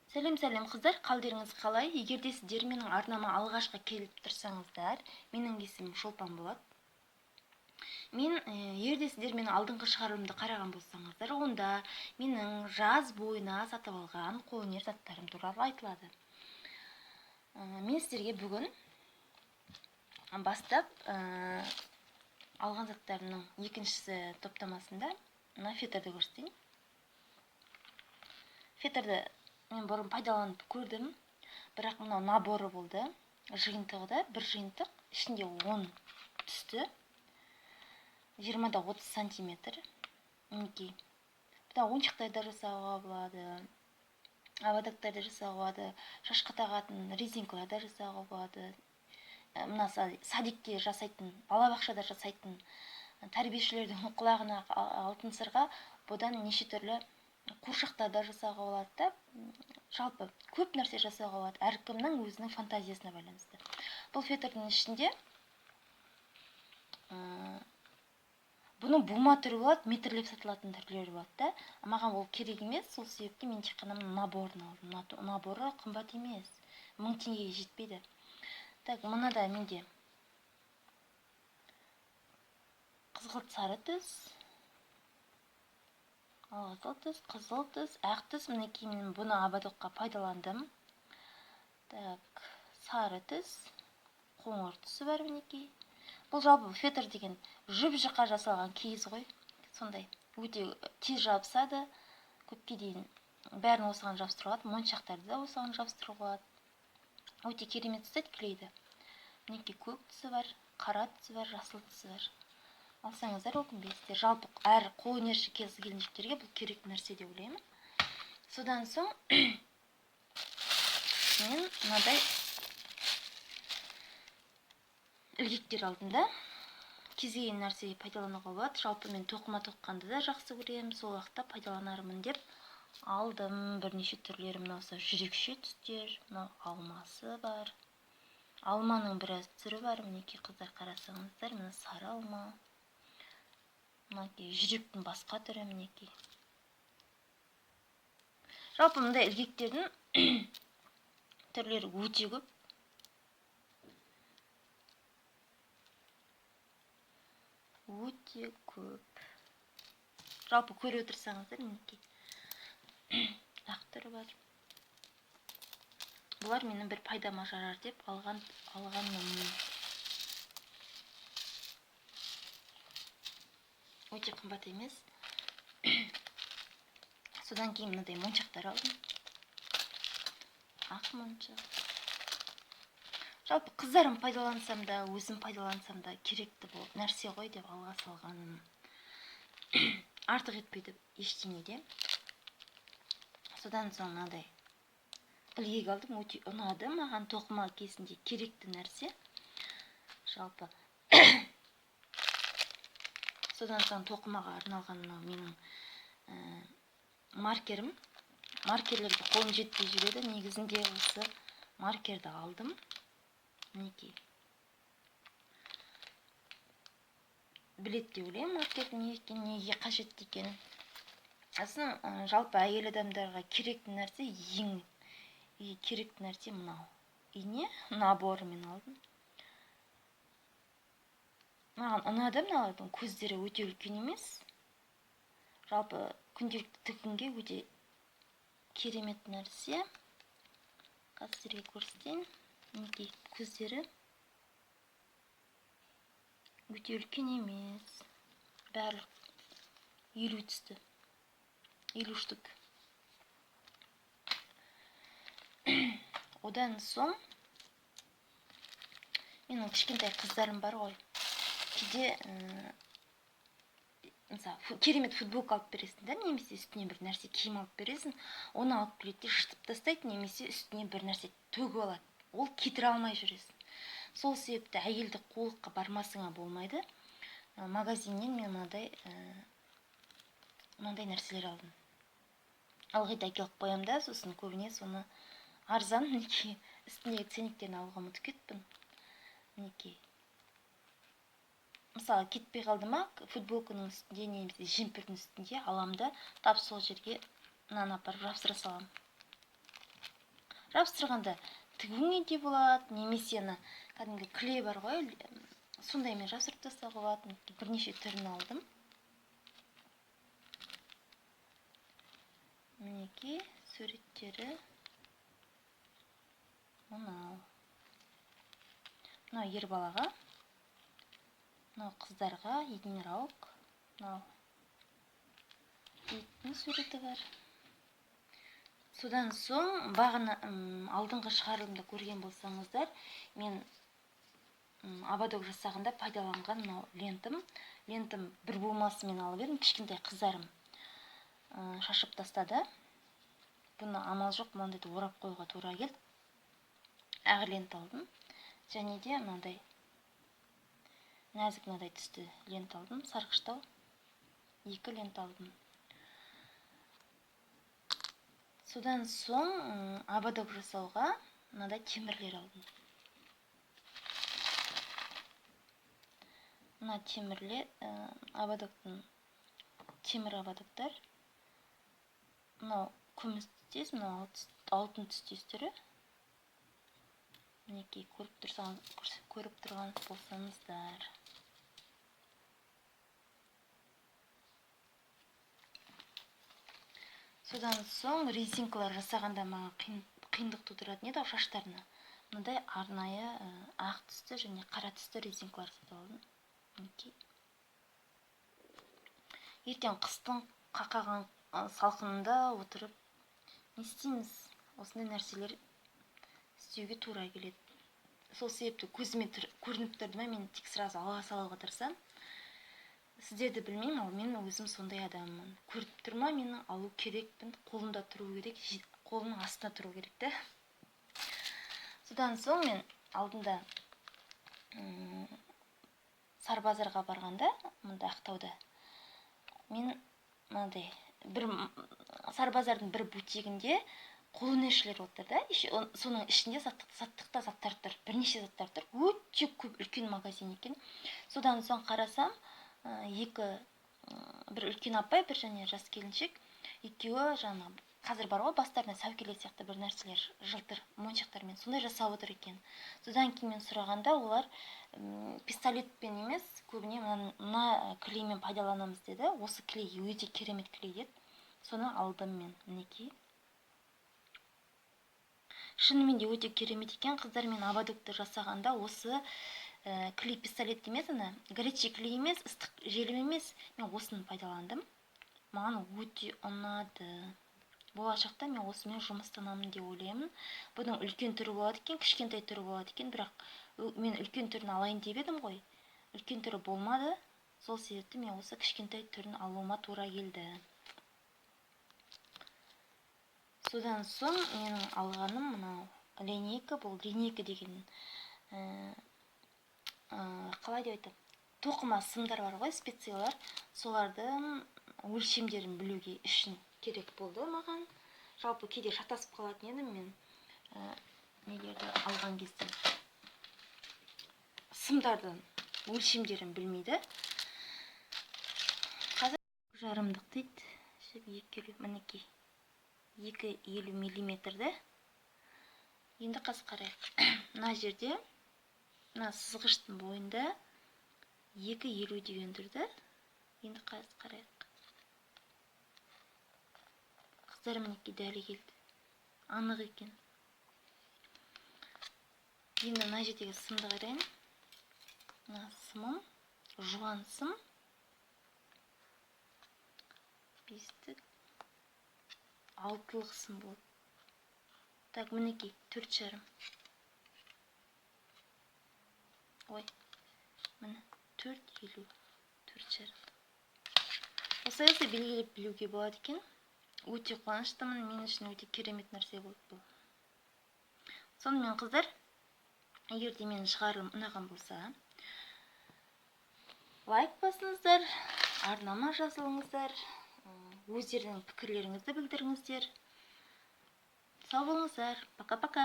Сәлем, сәлем, қыздар, қалдеріңіз қалай? Егер де сіздер менің арнама алғашқы келіп тұрсаңыздар, менің есімім Шолпан болады. Мен, егер де сіздер менің алдыңғы шығарылымды қараған болсаңыздар, онда менің жаз бойына сатып алған қолөнер заттарым туралы айтылады. Мен сіздерге бүгін бастап алған заттарымның екіншісі топтамасында мына фетрді көрсетейін. Фетрді мен бұрын пайдаланып көрдім, бірақ мынау наборы болды, жиынтығы да бір жиынтық, ішінде 10 түсті, 20-да 30 сантиметр. Мінекей, бұда ойыншықтар да жасауға болады, ободоктар да жасауға болады, шашқа тағатын резинкалар да жасауға болады. Мына садикте жасайтын, балабақшада жасайтын тәрбиешілердің құлағына алтын сырға, бұдан неше түрлі қуыршақтар да жасауға болады да, жалпы көп нәрсе жасауға болады, әркімнің өзінің фантазиясына байланысты. Бұл фетрдің ішінде бұның бума түрі болады, метрлеп сатылатын түрлері болады да. Маған ол керек емес, сол себепті мен тек қана наборын алдым. Наборы қымбат емес, 1000 теңгеге жетпейді. Так, мынада менде қызғылт сары түс, алғызыл түс, қызыл түс, ақ түс. Мінекей, мен бұны ободокқа пайдаландым. Так, сары түс, қоңыр түсі бар мінекей. Бұл жалпы фетр деген жұп-жұқа жасалған киіз ғой, сондай өте тез жабысады, көпке дейін бәрін осыған жабыстыруға болады, моншақтарды да осыған жабыстыруға болады. Өте керемет ұстайды клейді. Мінекей көк түсі бар, қара түсі бар, жасыл түсі бар. Алсаңыздар өкінбейсіздер. Жалпы әр қолөнерші кез келіншектерге бұл керек нәрсе деп ойлаймын. Содан соң мен мынадай ілгектер алдым да, кез келген нәрсеге пайдалануға болады. Жалпы мен тоқыма тоққанды да жақсы көремін, сол уақытта пайдаланармын деп алдым. Бірнеше түрлері, мынау жүрекше түстер, мынау алмасы бар, алманың біраз түрі бар. Мінекей қыздар, қарасаңыздар, мына сары алма, мінекей жүректің басқа түрі мінекей. Жалпы мындай ілгектердің түрлері өте көп. Өте көп. Жалпы көріп отырсаңыздар, мінекей ақ түрі бар. Бұлар менің бір пайдама жарар деп алғанмын. Өте қымбат емес. Содан кейін мынадай моншақтар алдым. Ақ моншақ. Жалпы қыздарым пайдалансам да, өзім пайдалансам да керекті бұл нәрсе ғой деп алға салғаным. Артық етпейді ештеңе де. Содан соң мынадай ілгек алдым, өте ұнады маған, тоқыма кезінде керекті нәрсе. Жалпы содан соң тоқымаға арналған мынау менің маркерім. Маркерлерге қолым жетпей жүреді, негізінде осы маркерді алдым. Мінекей. Білет деп ойлаймын маркердің не екенін, неге қажетті екенін. Сосын, жалпы әйел адамдарға керекті нәрсе, ең керекті нәрсе мынау. Ине наборымен алдым. Маған ұнады мыналардың көздері өте үлкен емес. Жалпы күнделікті тігінге өте керемет нәрсе. Қазір сіздерге көрсетейін. Мінекей көздері өте үлкен емес. Барлық 50 түсті. 50 штук. Одан соң менің кішкентай қыздарым бар ғой. Кейде, мысалы, керемет футболка алып бересің да, немесе үстіне бір нәрсе киім алып бересің, оны алып келеді де жыртып тастайды, немесе үстіне бір нәрсе төгіп алады. Ол кетіре алмай жүресің. Сол себепті әйелді қулыққа бармасыңа болмайды. Магазиннен мен мынандай нәрселер алдым. Ылғи да әкеліп қоямын да, сосын көбіне соны арзан, мінекей, үстіндегі ценниктерін алуға ұмытып кеттім. Мінекей. Мысалы, кетпей қалды ма, футболканың үстінде немесе жемпірдің үстінде аламын да, тап сол жерге мынаны апарып жапсыра саламын. Жабыстырғанда тігуіңе де болады, немесе ана кәдімгі клей бар ғой, сондаймен жабыстырып тастауға болады. Бірнеше түрін алдым. Мінекей суреттері мынау. Мынау ер балаға, мынау қыздарға, единорог, мынау иттің суреті бар. Содан соң бағана алдыңғы шығарылымда көрген болсаңыздар, мен ободок жасағанда пайдаланған мынау лентім. Лентім бір бумасымен алып едім, кішкентай қыздарым шашып тастады. Бұны амал жоқ, мынандайды орап қоюға тура келді. Ақ лента алдым. Және де мынандай нәзік мынадай түсті лента алдым, сарғыштау 2 лента алдым. Содан соң ободок жасауға мынадай темірлер алдым. Мына темірлер, ободоктың темір ободоктар. Мынау күміс түстес, мынау алтын түстес түрі. Мінекей көріп тұрған болсаңыздар. Содан соң резинкалар жасағанда маған қиындық тудыратын еді шаштарына. Мынандай арнайы ақ түсті және қара түсті резинкалар сатып алдым. Мінекей. Ертең қыстың қақаған салқынында отырып не істейміз? Осындай нәрселер істеуге тура келеді. Сол себепті көзіме көрініп тұрды ма, мен тек сразу ала салуға тырысамын. Сіздерді білмеймін, ал мен өзім сондай адаммын. Көріп тұр ма, мені алу керекпін, қолымда тұру керек, қолымның астында тұру керек те. Содан соң мен алдында Сарбазарға барғанда, мында Ақтауда, мен мынандай бір Сарбазардың бір бутигінде қолөнершілер отыр да, соның ішінде саттықта заттар тұр, бірнеше заттар тұр, өте көп үлкен магазин екен. Содан соң қарасам, бір үлкен апай, бір және жас келіншек, екеуі жаңа қазір бар ғой, бастарына сәукеле сияқты бір нәрселер жылтыр моншақтармен сондай жасап отыр екен. Содан кейін мен сұрағанда олар пистолетпен емес, көбіне мына клеймен пайдаланамыз деді. Осы клей өте керемет клей деді. Соны алдым мен, мінекей. Шынымен де өте керемет екен. Қыздар, мен ободокты жасағанда осы клей пистолет емес, ана горячий клей емес, ыстық желім емес, мен осыны пайдаландым. Маған өте ұнады. Болашақта мен осымен жұмыстанамын деп ойлаймын. Бұның үлкен түрі болады екен, кішкентай түрі болады екен, бірақ мен үлкен түрін алайын деп едім ғой. Үлкен түрі болмады. Сол себепті мен осы кішкентай түрін алуыма тура келді. Содан соң менің алғаным мынау линейка. Бұл линейка деген қалай деп айтамын, тоқыма сымдар бар ғой, специялар, солардың өлшемдерін білуге үшін керек болды маған. Жалпы кейде шатасып қалатын едім мен, нелерді алған кезде сымдардың өлшемдерін білмейді. Қазір жарымдық дейді, жіп екі елу, мінекей екі елу миллиметрді. Енді қазір қарайық. Мына жерде, мына сызғыштың бойында екі елу деген тұрды. Енді қазір қарайық. Қыздар, мінекей дәл келді. Анық екен. Енді мына жердегі сымды қарайын. Мына сымым, жуан сым. Бестік, алтылық сым болды. Так, мінекей, төрт жарым. Ой, міне, төрт елу, төрт жарым. Осылай осылай белгілеп білуге болады екен. Өте қуаныштымын, мен үшін өте керемет нәрсе болды бұл. Сонымен қыздар, егер де менің шығарылым ұнаған болса, лайк басыңыздар, арнама жазылыңыздар, өздеріңіздің пікірлеріңізді білдіріңіздер. Сау болыңыздар. Пока-пока.